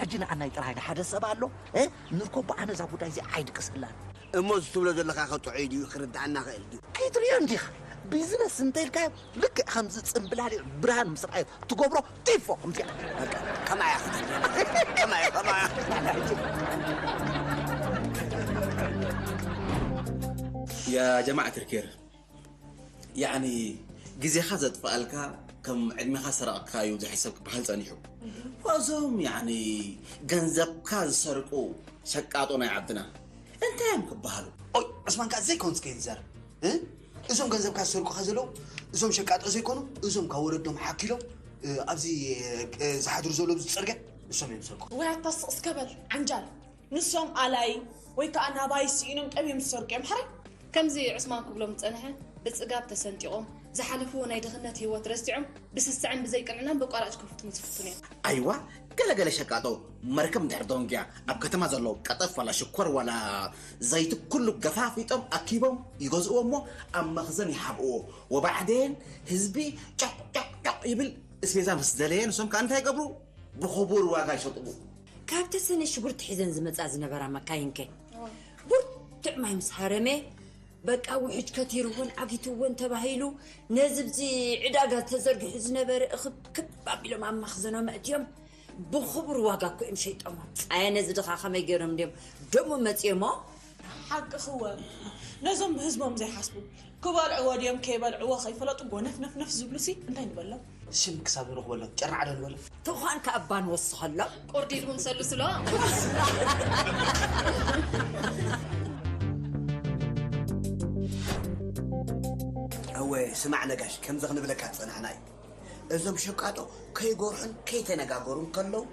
ሕጂ ንኣናይ ጥራይ ንሓደ ሰብ ኣሎ፣ እ? ንርኮቦ ኣነ እዛ ጉዳይ እዚ ኣይድቅሰላን። እሞ እዚ ትብሎ ዘለኻ ከ ጥዑይ ድዩ? ክርድኣና ኽእል ድዩ? ከይትርእዮ እንዲኻ። ቢዝነስ እንተኢልካዮ ልክዕ ከምዚ ጽምብላሊዕ ብርሃን ምስ ረኣዮ ትገብሮ ቲፎ ከምዚኣ። በቃ፣ ከማያ ክትብል። ከማያ፣ ከማያ። يا جماعة الخير، ያዕኒ ግዜኻ ዘጥፍኣልካ ከም ዕድሜኻ ሰረቕካ እዩ ዝሕሰብ ክበሃል ጸኒሑ። እዞም ያዕኒ ገንዘብካ ዝሰርቁ ሸቃጦ ናይ ዓድና እንታይ እዮም ክበሃሉ? ኦይ፣ ዑስማን ከኣ ዘይኮንስ ከይትዛረብ፣ እ? እዞም ገንዘብካ ዝሰርቁኻ ዘለዉ፣ እዞም ሸቃጦ ዘይኮኑ፣ እዞም ካብ ወለዶም ሓኪሎም፣ እ፣ ኣብዚ፣ እ፣ ዝሓድሩ ዘለዉ ኣብዚ ጽርግያ፣ ንሶም እዮም ዝሰርቁ። ወይ ኣታ ስቕ እስከ በል ዓንጃል። ንሶም ኣላይ ወይ ከኣ ናባይ ስኢኖም ጠምዮም ዝሰርቁ እዮም። ሕራይ። ከምዚ ዑስማን ክብሎም ዝጸንሐ፣ ብጽጋብ ተሰንጢቖም፣ ዝሓለፍዎ ናይ ድኽነት ህይወት ረሲዖም፣ ብስስዕን ብዘይቅንዕናን በቋራጭ ከፍትሙ ዝፍትኑ እዮም። ኣይዋ፣ ገለገለ ሸቃጦ መርከብ እንድሕር ደንጉያ፣ ኣብ ከተማ ዘሎ ቀጠፍ ዋላ ሽኮር ዋላ ዘይቲ ኩሉ ገፋፊጦም ኣኪቦም ይገዝእዎ እሞ ኣብ መኽዘን ይሓብእዎ። ወባዕዴን ህዝቢ ጨቕ ጨቕ ጨቕ ይብል፣ እስቤዛ ምስ ደለየ ንሶም ከኣ እንታይ ይገብሩ? ብኽቡር ዋጋ ይሸጥዎ። ካብ ተሰነ ሽጉርቲ ሒዘን ዝመጻ ዝነበራ መካይንከ? ብርቱዕ ማይ ምስ ሃረመ፣ በቃ ውሕጅ ከቲርወን ዓጊትወን ተባሂሉ፣ ነዚ ብዚ ዕዳጋ ተዘርጊሑ ዝነበረ እኽብክብ ኣቢሎም ኣብ መኽዘኖም ኣእትዮም፣ ብኽቡር ዋጋ እኮ እዮም ሸይጦሞ። ኣየ ነዚ ድኻ ከመይ ገይሮም ድዮም ደሞ መጺኦሞ? ሓቅኺ እወ። ነዞም ብህዝቦም ዘይሓስቡ፣ ክበልዕዎ ድዮም ከይበልዕዎ ከይፈለጡ ጎነፍነፍነፍ ዝብሉሲ እንታይ ንበሎም? ሽም ክሳብ ንረኽበሎም ጨርናዕ ዶ ንበሎም? ተዃንካ እባ ንወስኸሎም። ቁርዲ ኢልኩም ሰልስሎ። እወ፣ ስማዕ ነጋሽ፣ ከምዚ ክንብለካ ዝጸናሕና እዩ። እዞም ሸቃጦ ከይጎርሑን ከይተነጋገሩን ከለዉ፣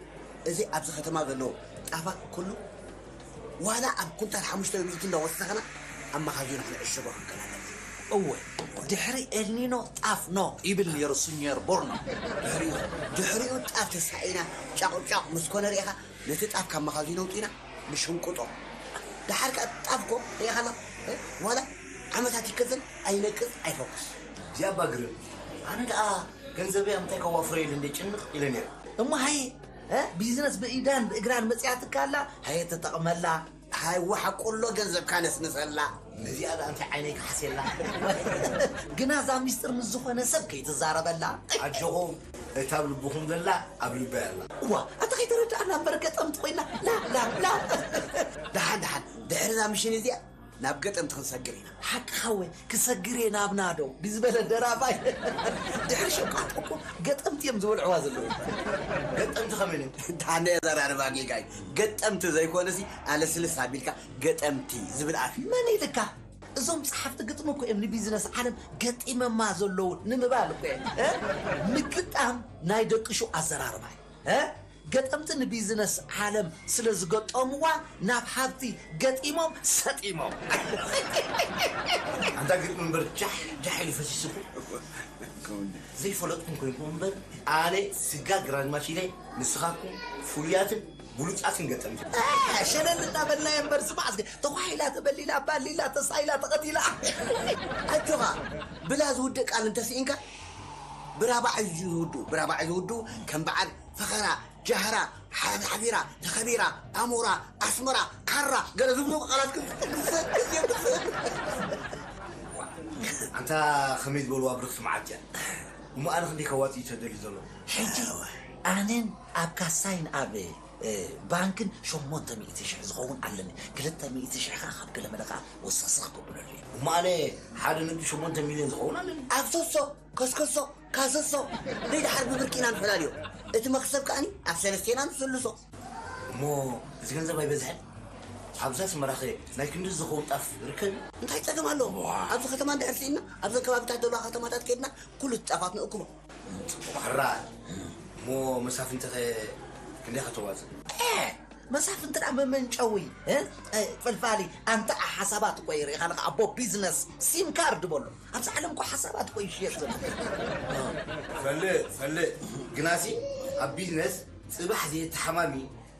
እዚ ኣብዚ ከተማ ዘለዉ ጣፋ ኩሉ ዋላ ኣብ ኩንታል ሓሙሽተ ሚእቲ እንዳወሰኽና ኣብ መኻዚኖ ክንዕሽጎ ክንከላለን። እወ፣ ድሕሪ ኤልኒኖ ጣፍ ኖ ይብል ነይሩ ስኞር ቦርኖ። ድሕሪኡ፣ ድሕሪኡ ጣፍ ተሳኢና ጫቑጫቕ ምስ ኮነ ርኢኻ፣ ነቲ ጣፍ ካብ መኻዚኖ ኣውጺና ንሽንቁጦ። ደሓር ከኣ ጣፍ እኮ ርኢኻ ኣለኻ፣ እ? ዋላ ዓመታት ይከዘን ኣይነቅጽ ኣይፈኩስ። እዚኣ እባ ግርም። ኣነ ደኣ ገንዘበይ ኣብ ምንታይ ከዋፍሮ ኢለ እንደ ጭንቕ ኢለ ነይረ። እሞ ሃየ፣ እ? ቢዝነስ ብኢዳን ብእግራን መጺኣትካ ኣላ፣ ሃየ ተጠቕመላ። ሃይ፣ ወሓቁሎ ገንዘብካ ነስንሰላ። ነዚኣ ደኣ እንታይ ዓይነይ ክሓስየላ? ግና እዛ ሚስጥር ምስ ዝኾነ ሰብ ከይትዛረበላ። ኣጆኹም፣ እታ ኣብ ልብኹም ዘላ ኣብ ልበይ ኣላ። እዋ፣ ኣታ ከይተረድኣና እምበር ገጠምቲ ኮይና። ላ፣ ላ፣ ላ። ደሓን፣ ደሓን፣ ድሕሪ እዛ ምሽን እዚኣ ናብ ገጠምቲ ክንሰግር ኢና። ሓቅኻ ወ፣ ክሰግር እየ ናብና ዶ ብዝበለ ደራፋይ። ድሕሪ ሸቃጦ እኮ ገጠምቲ እዮም ዝበልዕዋ ዘለዉ። ገጠምቲ ከመይ እዮም? ደሓን ናይ ኣዘራርባ ጌጋ እዩ። ገጠምቲ ዘይኮነሲ ኣለስልስ ኣቢልካ ገጠምቲ ዝብል ኣፍ እዩ። መን ኢልካ? እዞም ጸሓፍቲ ግጥሚ እኮ እዮም ንቢዝነስ ዓለም ገጢመማ ዘለዉ ንምባል እኮ እዮም። እ? ምግጣም ናይ ደቂ ሹቕ ኣዘራርባ እዩ። እ? ገጠምቲ ንቢዝነስ ዓለም ስለ ዝገጠምዋ ናብ ሃብቲ ገጢሞም ሰጢሞም። ኣንታ ግጥሚ እምበር ጃሕ ጃሕ ኢሉ ፈሲስኹም። ዘይፈለጥኩም ኮይንኩም እምበር ኣነ ስጋ ግራዝማች ኢለ ንስኻትኩም ፍሉያትን ብሉጻትን ገጠምቲ። እ፣ ሸለል እናበልና እየ እምበር ስማዕ እስከ፣ ተዃሒላ ተበሊላ ባሊላ ተሳኢላ ተቐቲላ። ኣጆኻ ብላ ዝውድእ ቃል እንተስኢንካ ብራባዕ እዩ ዝውድኡ፣ ብራባዕ እዩ ዝውድኡ ከም በዓል ፈኸራ፣ ጃህራ፣ ሓ-፣ ሓቢራ፣ ተኸቢራ፣ ኣሞራ፣ ኣስመራ፣ ካራ፣ ገለ ዝብሉ ቃላት ክም-፣ ክም-፣ ኣንታ ከመይ ዝበልዋ ብርኽቲ መዓልቲ እያ። እሞ ኣነ ክንደይ ከዋጽእ እዩ ተደልዩ ዘሎ? ሕጂ ኣነን ኣብ ካሳይን ኣብ ባንክን ሸሞንተ ሚእቲ ሽሕ ዝኸውን ኣለኒ። ክልተ ሚእቲ ሽሕ ከዓ ካብ ገለመለ ከዓ ወሰኽሰኽ ክብለሉ እዩ። እሞ ኣነ ሓደ ነጥቢ ሸሞንተ ሚልዮን ዝኸውን ኣለኒ። ኣፍሰሶ፣ ከስከሶ፣ ካሰሶ፣ ደይ ደሓር ብብርቂ ኢና ንፈላልዮ። እቲ መክሰብ ከኣኒ ኣብ ሰለስቴና ንስልሶ። እሞ እዚ ገንዘብ ኣይበዝሐን? ኣብዚ ኣስመራኸ ናይ ክንዲ ዝኸውን ጣፍ ርከብ? እንታይ ጸገም ኣለዎ? ኣብዚ ከተማ እንድሕር ስኢና ኣብዘን ከባብታት ዘለዋ ከተማታት ከድና ኩሉ ጣፋት ንእክቦ። ጽቡቕ ሕራይ። እሞ መሳፍንትኸ ክንደይ ከተዋጽእ? መሳፍንቲ ደኣ መመንጨዊ፣ ፈልፋሊ ኣምተኣ ሓሳባት እኮ እዩ። ርኢኻ ኣለኻ ኣቦ ቢዝነስ ሲም ካርድ በሎ። ኣብዚ ዓለም እኮ ሓሳባት እኮ ይሽየጥ ዘሎ። ፈልእ ፈልእ፣ ግናሲ ኣብ ቢዝነስ ጽባሕ ዘየተሓማሚ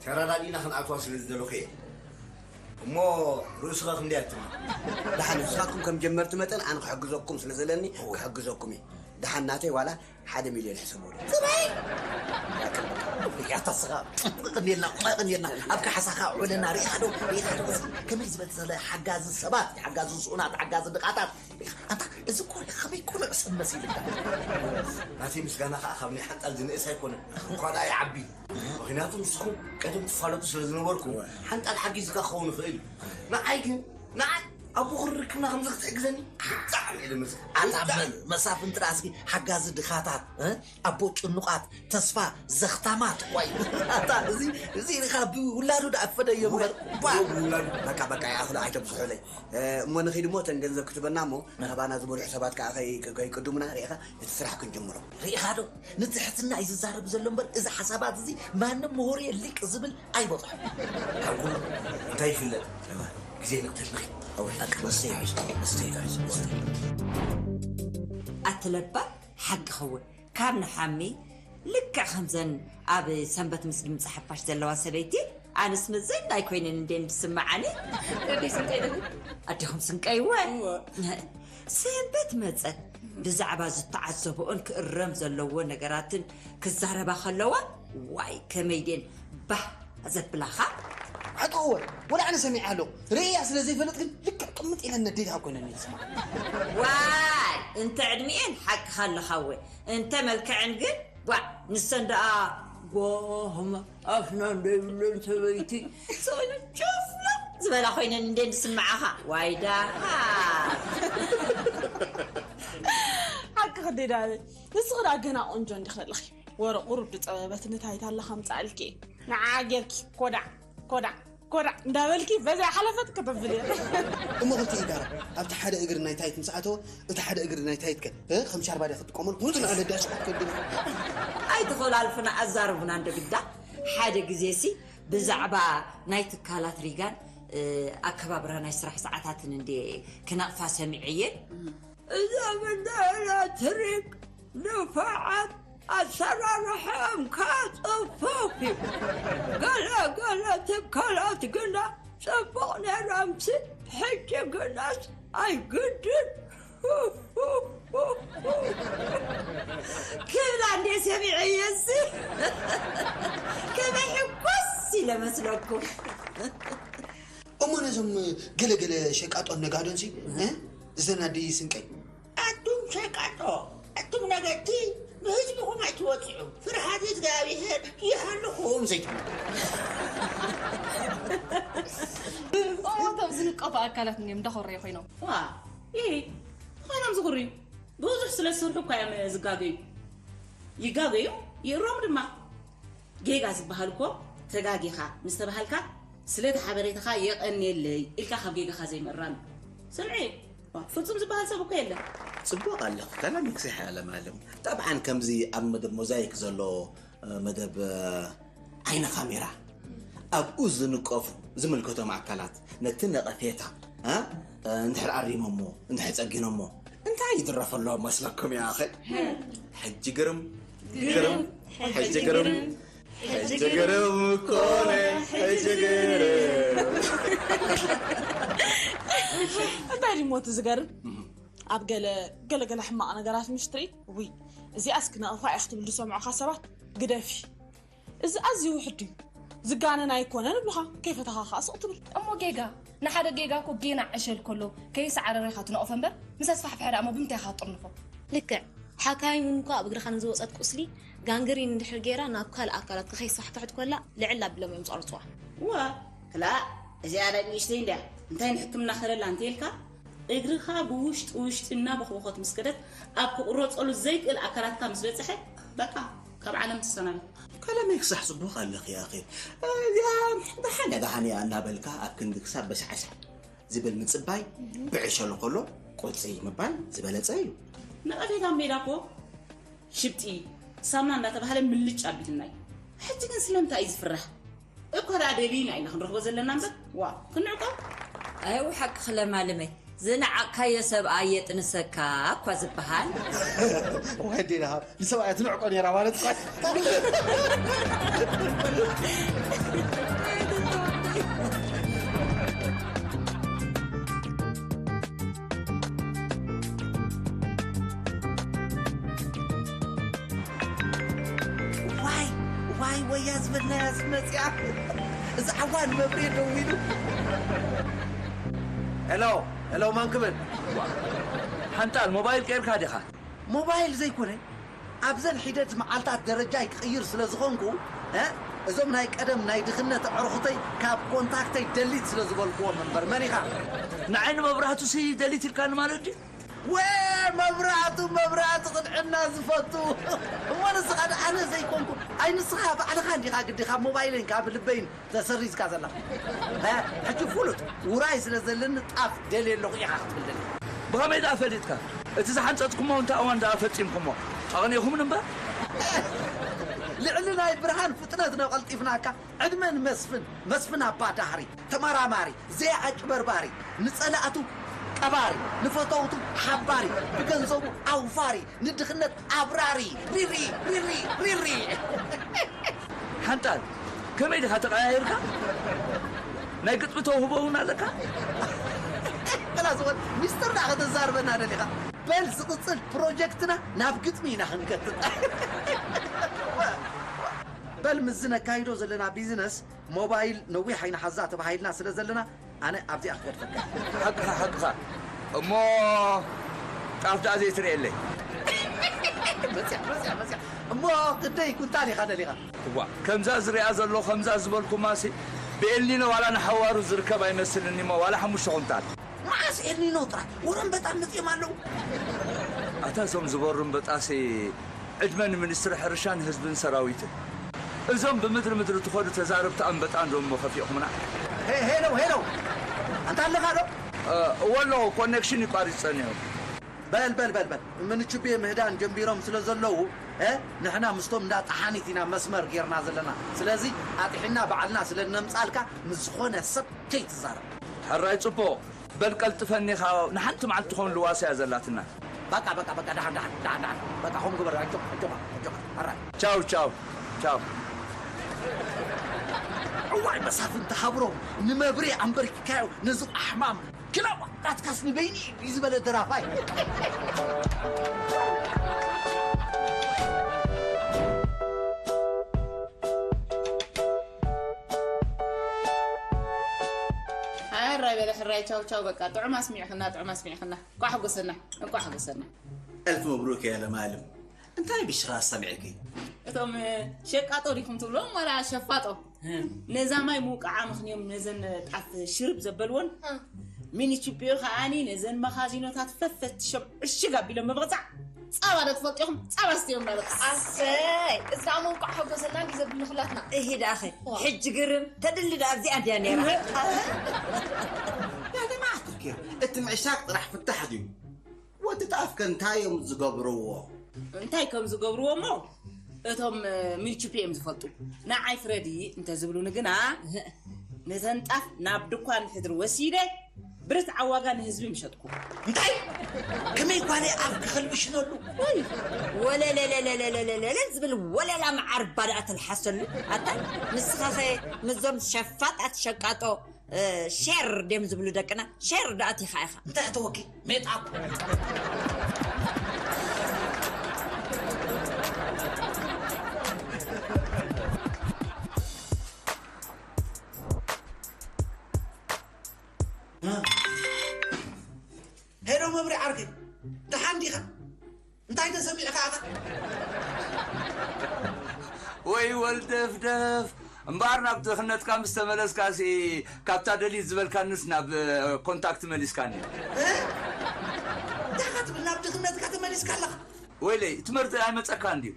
ተራዳዲና ክንኣትዋ ስለ ዝደለኹ እየ። እሞ ርእስኻ ክንደይ ኣትማ? ደሓን ንስኻትኩም ከም ጀመርቲ መጠን ኣነ ክሕግዘኩም ስለ ዘለኒ ክሕግዘኩም እየ። ደሓን ናተይ ዋላ ሓደ ሚልዮን ሕሰብሉ። ጽባይ ያታስኻ ቅንየልና ቅንየልና ኣብ ካሕሳኻ ውዕልና ሪኢኻ ዶ ሪኢኻ ዶ እዚ ከመይ ዝበለ ሓጋዚ ሰባት ሓጋዚ ስኡናት ሓጋዚ ድቓታት ኣንታ እዚ እኮ ከመይ ኩሉዕ ሰብ መሲልካ። ናተይ ምስጋና ከዓ ካብ ናይ ሓንጣል ዝንእስ ኣይኮነን እኳ ደኣ ይዓቢ። ምኽንያቱ ንስኹም ቀደም ትፋለጡ ስለ ዝነበርኩም ሓንጣል ሓጊዝካ ክኸውን ይኽእል እዩ። ንዓይ ግን ንዓይ ኣቦ ክርክብና ከምዚ ክትሕግዘኒ ብጣዕሚ እየ ደመስግን። ኣታ በል መሳፍንቲ ደኣ እስኪ ሓጋዚ ድኻታት ኣቦ ጭኑቓት ተስፋ ዘኽታማት ዋይ ኣታ እዚ እዚ ኢኻ ብውላዱ ደኣ ፈደዮ እምበር። ውላዱ በቃ በቃ ይኣኽሉ ኣይተብዝሑለይ። እሞ ንኺድ እሞ እተን ገንዘብ ክትበና እሞ ናባና ዝበልሑ ሰባት ከዓ ከይቅድሙና ርኢኻ እቲ ስራሕ ክንጅምሮ። ርኢኻ ዶ ንትሕትና እዩ ዝዛረብ ዘሎ እምበር እዚ ሓሳባት እዚ ማንም ምሁር ሊቅ ዝብል ኣይበፅሖ። ካብ ኩሉ እንታይ ይፍለጥ? ግዜ ንቅተል ንኺድ። ኣትለባ ሓቂ ኸውን ካብ ንሓሚ ልክዕ ከምዘን ኣብ ሰንበት ምስ ድምፂ ሓፋሽ ዘለዋ ሰበይቲ ኣነስ መዘናይ ኮይነን እንዴን ዝስምዓኒ። ኣዴኹም ስንቀይወ ሰንበት መፀን ብዛዕባ ዝተዓዘበኦን ክእረም ዘለዎ ነገራትን ክዛረባ ከለዋ ዋይ ከመይ ድየን ባህ ዘብላኻ። ሓቂ እወ ወላ ኣነ ሰሚዐ ኣለኹ ርእያ ስለ ዘይፈልጥ ግን ልክዕ ቅምጥ ኢለን ነዴት ሃብ ኮይነን እየ ዝስምዓ። ዋይ እንተ ዕድሚኤን ሓቅኻ ኣለኻ እወ እንተ መልክዐን ግን ዋ ንሰን ደኣ ጎህመ ኣፍና እንደይብለን ሰበይቲ ዝኾነ ጭፍላ ዝበላ ኮይነን እንደ ዝስምዓኻ ዋይ ደኣ። ሓቂ ክዴዳበ ንስኺ ደኣ ገና ቆንጆ እንዲኽ ዘለኺ። ወረ ቁሩብ ዝጸበበት ንታይታ ኣላ ከምጽኣልኪ እየ። ንዓ ጌርኪ ኮዳዕ ኮዳዕ ኮዳዕ እንዳበልኪ በዚኣ ሓለፈት ከተብሊ። እሞ ክልተ ኢዳራ ኣብቲ ሓደ እግሪ ናይ ታይት ምስ ኣተወ እቲ ሓደ እግሪ ናይ ታይት ከ እ? ከም ሻርባ ድያ ክትጥቀመሉ? ውጡ ንኣለ ዳሽ ክትከድም። ኣይትኾላልፉና ኣዛርቡና እንዶ ግዳ ሓደ ግዜ ሲ ብዛዕባ ናይ ትካላት ሪጋን እ፣ ኣከባብራ ናይ ስራሕ ሰዓታትን እንዴ ክነቕፋ ሰሚዐየን። እዛ ብንዳ ኤሌክትሪክ ንፉዓት ኣሰራርሕኦም ከዓ ጽፉፍ እዩ። ገለ ገለ ትካላት ግና ጽቡቕ ነይሮምሲ ሕጂ ግናስ ኣይግድን። ክብላ እንዴ ሰሚዐየሲ ከመይ ሕጎስ ኢለ መስለኩም። እሞ ነዞም ገለገለ ሸቃጦን ነጋዶንሲ እ? እዘን ኣደይ ስንቀይ ኣቱም ሸቃጦ ኣቱም ነገድቲ ንህዝብኹም ኣይትወፅዑ ፍርሃት እግዚኣብሔር ይሃልኹም ዘይትብሉ። እሞ እቶም ዝንቀፉ ኣካላት እኒኦም እንዳኾረዩ ኮይኖም ዋ ይ ኮይኖም ዝኹርዩ ብዙሕ ስለ ዝሰርሑ እኳ እዮም ዝጋገዩ ይጋገዩ ይእረሙ ድማ። ጌጋ ዝበሃል እኮ ተጋጊኻ ምስ ተባሃልካ ስለቲ ሓበሬታኻ የቐንየለይ ኢልካ ካብ ጌጋኻ ዘይምእራም እዩ። ስምዒ ፍጹም ዝበሃል ሰብ እኮ የለን። ጽቡቕ ኣለኺ ከላሚክ ሰሒሕ ኣለማለም። ጠብዓን ከምዚ ኣብ መደብ ሞዛይክ ዘሎ መደብ ዓይኒ ካሜራ ኣብኡ ዝንቀፉ ዝምልከቶም ኣካላት ነቲ ነቐፌታ እንድሕር ኣሪሞሞ እንድሕር ጸጊኖሞ እንታይ ይድረፈሎም መስለኩም ይኣኸ ሕጂ ግርም ግርም ሕጂ ግርም ሕጂ ግርም ኮነ ሕጂ ግርም እንታይ ድሞ እቲ ዝገርም ኣብ ገለ ገለገለ ሕማቕ ነገራት ምሽትሪ ውይ እዚኣስ ክነቕፋ እያ ክትብል ዝሰምዑኻ ሰባት ግደፊ እዚ ኣዝዩ ውሕድ እዩ ዝጋነን ኣይኮነን እብልኻ ከይፈተኻ ከዓ ስቕ ትብል እሞ ጌጋ ንሓደ ጌጋ እኮ ጌና ዕሸል ከሎ ከይሰዓረረ ኢኻ ትነቕፎ እምበር ምስ ኣስፋሕፍሐ ደኣ እሞ ብምንታይ ኢኻ ትጥርንፎ ልክዕ ሓካይም እውን እኳ ኣብ እግርኻ ንዝወፀት ቁስሊ ጋንግሪን እንድሕር ገይራ ናብ ካልእ ኣካላት ክኸይስፋሕፍሐት ኮላ ልዕል ኣቢሎም እዮም ዝቐርጽዋ። እዋ፣ ክላእ እዚኣ ናይ ንእሽተይ እንድያ፣ እንታይ ንሕክምና ከለላ እንተይልካ፣ እግርኻ ብውሽጢ ውሽጢ እናበኽበኸት ምስ ከደት፣ ኣብ ክቑረጸሉ ዘይክእል ኣካላትካ ምስ በጽሐ፣ በቃ ካብ ዓለም ትሰናበት። ከለመይ ክሳሕ ጽቡቕ ኣለኺ ኣኺ። እዚኣ ደሓነ ደሓን እያ እናበልካ ኣብ ክንዲ ክሳብ በሻዕሻዕ ዝብል ምጽባይ፣ ብዕሸሉ ከሎ ቁጽይ ምባል ዝበለጸ እዩ። ነቐፌታ ሜዳ እኮ ሽብጢ ሳምና እንዳተባህለ ምልጭ ኣቢሉና እዩ። ሕጂ ግን ስለምንታይ እዩ ዝፍራሕ? እኮ ደኣ ደሊና ኢና ክንረኽቦ ዘለና እምበር ዋ ክንዕቆ። ኣይው ሓቅኺ ለማለመይ፣ ዝነዓቕካዮ ሰብኣይ የጥንሰካ እኳ ዝበሃል። ወዲ ደሃብ ንሰብኣያ ትንዕቆ ነይራ ማለት እኳ። ዋይ ዋይ ወያ ዝበልናያ መፅያ። እዚ ዓዋን መብሬ ደው ኢሉ። ሄሎ ሄሎ፣ መን ክብል? ሓንጣል፣ ሞባይል ቀይርካ ዲኻ? ሞባይል ዘይኮነ፣ ኣብዘን ሒደት መዓልታት ደረጃይ ክቕይር ስለ ዝኾንኩ፣ እ፣ እዞም ናይ ቀደም ናይ ድኽነት ኣዕሩኽተይ ካብ ኮንታክተይ ደሊት ስለ ዝበልክዎም እምበር፣ መን ኢኻ? ንዓይ ንመብራህቱሲ ደሊት ኢልካኒ ማለት ድዩ? ወ መብራህቱ፣ መብራህቱ ቅንዕና ዝፈቱ። እሞ ንስኻ ደኣ ኣነ ዘይኮንኩ፣ ኣይ ንስኻ ባዕልኻ እንዲኻ ግዲ ካብ ሞባይለይን ካብ ልበይን ተሰሪዝካ ዘለኻ። እ፣ ሕጂ ፍሉጥ ውራይ ስለ ዘለኒ ጣፍ ደልየ ኣለኹ ኢኻ ክትብል ደሊኻ። ብኸመይ ደኣ ፈሊጥካ? እቲ ዝሓንጸጽኩሞ እንታይ እዋን ደኣ ፈጺምኩሞ? ኣቕኒእኹምን እምበር። ልዕሊ ናይ ብርሃን ፍጥነት ነው ቀልጢፍናካ። ዕድመ ንመስፍን፣ መስፍን ኣባ ዳህሪ፣ ተመራማሪ፣ ዘይ ኣጭበርባሪ፣ ንጸላእቱ ቀባሪ፣ ንፈተውቱ ሓባሪ፣ ብገንዘቡ ኣውፋሪ፣ ንድኽነት ኣብራሪ፣ ሪሪ፣ ሪሪ፣ ሪሪ። ሓንጣል፣ ከመይ ዲኻ ተቐያይርካ? ናይ ግጥሚ ተውህቦ እውን ኣለካ? በላ ዝወት ሚስጥር ዳ ከተዛርበና ደሊኻ? በል ዝቕጽል ፕሮጀክትና ናብ ግጥሚ ኢና ክንከትት። በል ምስዚ ነካይዶ ዘለና ቢዝነስ ሞባይል ነዊሕ ኣይንሓዛ ተባሂልና ስለ ዘለና ኣነ ኣብዚኣ ክገድፈካ። ሓቅኻ ሓቅኻ እሞ ጣፍ ደኣ ዘይትርእየለይ። መፅያ መፅያ መፅያ እሞ ክንደይ ኩንታል ኢኻ ደሊኻ? እዋ ከምዛ ዝሪኣ ዘሎ ከምዛ ዝበልኩማሲ ብኤልኒኖ ዋላ ንሓዋሩ ዝርከብ ኣይመስልንሞ ዋላ ሓሙሽተ ኩንታል። መዓስ ኤልኒኖ ጥራሕ ወረ ኣንበጣ መፅዮም ኣለዉ። ኣታ እዞም ዝበሩ ኣንበጣሲ ዕድመ ንሚኒስትሪ ሕርሻን ህዝብን ሰራዊትን። እዞም ብምድሪ ምድሪ ትኸዱ ተዛረብቲ ኣንበጣ እንዶ እሞ ከፊእኹምና። ሄ- ሄለው ሄለው ኣንታ ኣለኻ ዶ? እ፣ እወ ኣለኹ ኮኔክሽን ይቋሪፅ ፀኒሑ። በል በል በል በል ምንችቤ ምህዳን ጀሚሮም ስለ ዘለዉ እ፣ ንሕና ምስቶም እንዳ ጠሓኒት ኢና መስመር ጌርና ዘለና። ስለዚ ኣጥሒና ባዕልና ስለ እነምፃልካ ምስ ዝኾነ ሰብ ከይትዛረብ። ሕራይ ፅቡቕ በል ቀልጥፈኒ ኢኻ ንሓንቲ መዓልቲ ትኸውን ልዋስ እያ ዘላትና። በቃ በቃ በቃ ደሓን ደሓን ደሓን ደሓን በቃ ከምኡ ግበር ኣጆኻ ኣጆኻ ኣጆኻ ሕራይ። ቻው ቻው ቻው። እዋይ መሳፍንቲ ሃብሮም ንመብሬ ኣንበርኪካዮ ነዚ ኣሕማም ክላዋ ናትካስ ንበይኒ እዩ ዝበለ ደራፋይ። ሕራይ በለ ሕራይ ቻው ቻው በቃ ጥዑም ኣስሚዕኽና ጥዑም ኣስሚዕኽና እንቋዕ ሓጎሰና እንቋዕ ሓጎሰና። ألف مبروك يا لمالم. እንታይ ብሽራ ኣሰሚዕኪ? እቶም ሸቃጦ ዲኹም ትብሎም ዋላ ሸፋጦ ነዛ ማይ ምውቃዓ ምኽንዮም ነዘን ጣፍ ሽርብ ዘበልዎን ሚኒችፒዮ ከዓኒ ነዘን መኻዚኖታት ፈፈትሾም ዕሽግ ኣቢሎም ብምቕፃዕ ፃባ ዶ ትፈልጢኹም ፃባ ስትዮም ማለት ኣሰይ እዛ ምውቃዕ ሓጎሰና እንዲ ዘብል ንኽላትና እሂ ደኣኸ ሕጂ ግርም ተድሊ ደኣ ኣብዚኣ እንድያ ነይራ ያደማ ኣትርኪ እቲ ምዕሻግ ጥራሕ ፍታሕ ድዩ ወዲ ጣፍከ እንታይ እዮም ዝገብርዎ? እንታይ ከም ዝገብርዎ እሞ እቶም ሚልቹፒ እዮም ዝፈልጡ። ንዓይ ፍረዲ እንተዝብሉኒ ግና ነተን ጣፍ ናብ ድኳን ሕድሪ ወሲደ ብርትዓ ዋጋ ንህዝቢ ምሸጥኩ። እንታይ? ከመይ ጓለይ ኣፍ ክኸልብሽነሉ? ወለለለለለለለለል ዝብል ወለላ መዓር ባድኣ ተልሓሰሉ። ኣታ ንስኻኸ ምዞም ሸፋጣት ሸቃጦ ሼር ድዮም ዝብሉ ደቅና? ሼር ዶ ኣቲኻ ኢኻ? እንታይ ኣተወኪ? ሜጣፕ። ሄሎ መብሪ ዓርከይ፣ ደሓን ዲኻ? እንታይ ተሰሚዕካ ኣኻ? ደፍደፍ እምበኣር ናብ ድኽነትካ ምስ ተመለስካሲ፣ ካብታ ደሊት ዝበልካንስ ናብ ኮንታክት መሊስካኒ። እንታይ ትብል? ናብ ድኽነትካ ተመሊስካ ኣለኻ? ወይለይ፣ እቲ መርዚ ኣይመጸካ እንድዩ።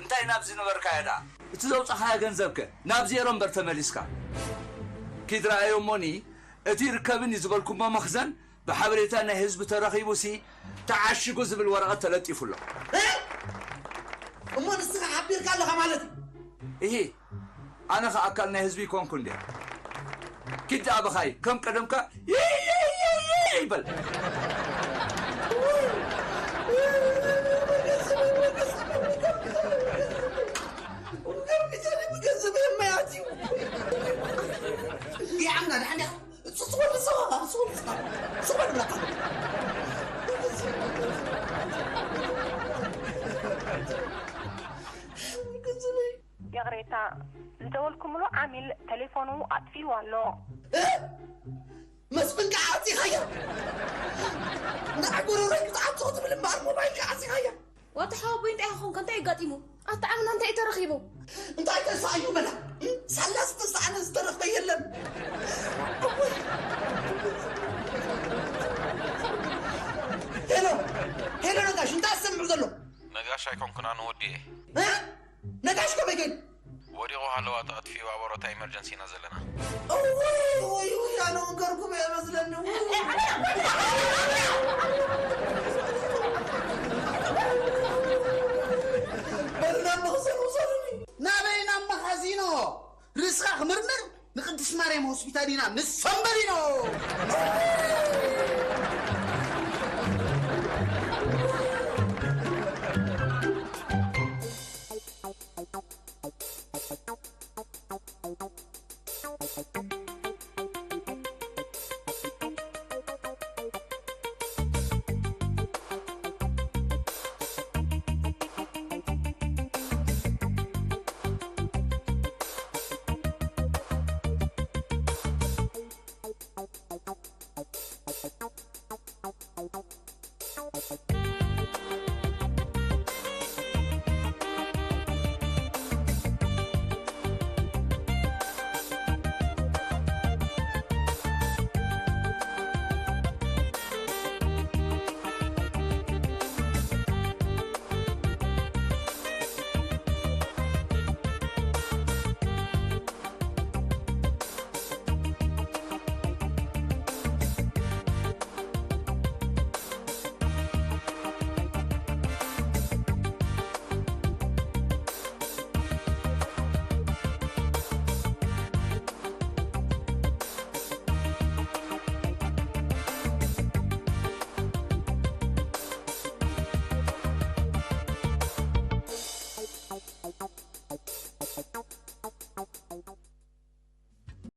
እንታይ ናብዚ ነበርካዮ ደኣ? እቲ ዘውጻኻዮ ገንዘብከ ናብ ዜሮ እምበር ተመሊስካ። ኪድ ረኣዮ እሞኒ፣ እቲ ይርከብን እዩ ዝበልኩሞ መኽዘን ብሓበሬታ ናይ ህዝቢ ተረኺቡሲ ተዓሽጉ ዝብል ወረቐት ተለጢፉ ኣሎ። እ? እሞ ንስኻ ሓቢርካ ኣለኻ ማለት እዩ? እሂ፣ ኣነ ኸ ኣካል ናይ ህዝቢ ይኮንኩ እንድየ። ኪድ ደኣ በኻይ፣ ከም ቀደምካ ይይ ይይ ይይ ይይ ይበል። ይዓምና ደሓን ዲኻ? ስቕ በል ንስኻ፣ ስቕ በል ንስኻ፣ ስቕ በል ንብለካ። ይቕሬታ፣ ዝደወልኩምሉ ዓሚል ቴሌፎኑ ኣጥፊኡ ኣሎ። እ? መስፍን ከዓ ኣዕፂኻያ። ንዓይ ጎረሮይ ክትዓፅኹ ትብል እምበኣር ሞባይል ከዓ ኣዕፂኻያ። ዋታ ሓወቦይ እንታይ ኢኻ ኾንካ? እንታይ እዩ ኣጋጢሙ? ኣታ ዓምና እንታይ እዩ ተረኺቡ? እንታይ ተሳእዩ በላ? ሳላ ዝተሳእነ ዝተረኽበ የለን። ሄሎ፣ ሄሎ ነጋሽ፣ እንታይ ዝሰምዑ ዘሎ? ነጋሽ ኣይኮንኩን፣ ኣነ ወዲ እየ። እ? ነጋሽ ከመይ ገይሩ? ወዲቑ ሃለዋቱ ኣጥፊኡ ኣብ ወረታ ኢመርጀንሲ ኢና ዘለና። እውይ፣ እውይ፣ እውይ፣ ኣነ እውን ከርኩም እየ መስለኒ። በሉ ናብ መኽዘን ውሰዱኒ። ናበይ? ናብ መኻዚኖ። ርእስኻ ክምርምር ንቅድስት ማርያም ሆስፒታል ኢና ንሰንበሪኖ።